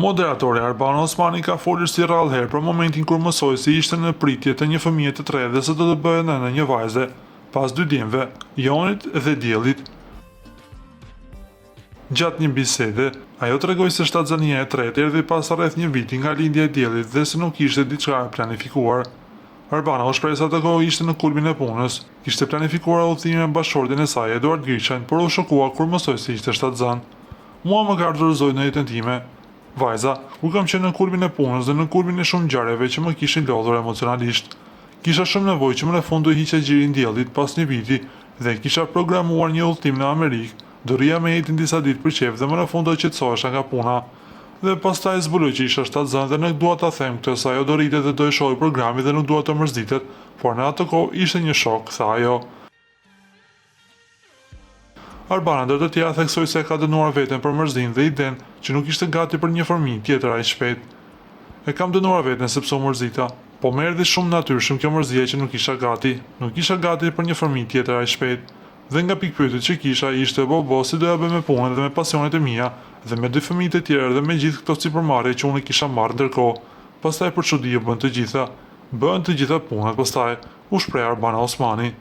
Moderatorja Arbana Osmani ka folur si rrallë herë për momentin kur mësoi se ishte në pritje të një fëmije të tretë dhe se do të bëhej nënë e një vajze, pas dy djemve, Jonit dhe Diellit. Gjatë një bisede, ajo tregoi se shtatzënia e tretë erdhi pas rreth një viti nga lindja e Diellit dhe se nuk ishte diçka e planifikuar. Arbana u shpreh se atë kohë ishte në kulmin e punës, kishte planifikuar udhëtimin me bashkëshortin e saj, Eduard Grishajn, por u shokua kur mësoi se ishte shtatzënë. Mua më ka ardhur zoi në jetën time. Vajza, kur kam qenë në kulmin e punës dhe në kulmin e shumë ngjarjeve që më kishin lodhur emocionalisht. Kisha shumë nevojë që më në fund të hiqja gjirin Diellit pas një viti dhe kisha programuar një udhëtim në Amerikë, do rrija me Edin disa ditë për qejf dhe më në fund do qetësohesha nga puna. Dhe pastaj zbuloj që isha shtatzënë dhe nuk dua ta them këtë se ajo do rritet dhe do e shohë programin dhe nuk dua të mërzitet, por në atë kohë ishte një shok, tha ajo. Arbana ndër të tjera theksoi se e ka dënuar veten për mërzinë dhe idenë që nuk ishte gati për një fëmijë tjetër aq shpejt. E kam dënuar veten sepse u mërzita. Po më erdhi shumë natyrshëm kjo mërzia që nuk isha gati. Nuk isha gati për një fëmijë tjetër aq shpejt. Dhe nga pikëpyetjet që kisha ishte bo bo si do ja bëj me punën dhe me pasionet e mia dhe me dy fëmijët e tjerë dhe me gjithë këto sipërmarrje që unë i kisha marrë ndërkohë. Pastaj për çudi u bënë të gjitha. Bëhen të gjitha punët pastaj, u shpreh Arbana Osmani.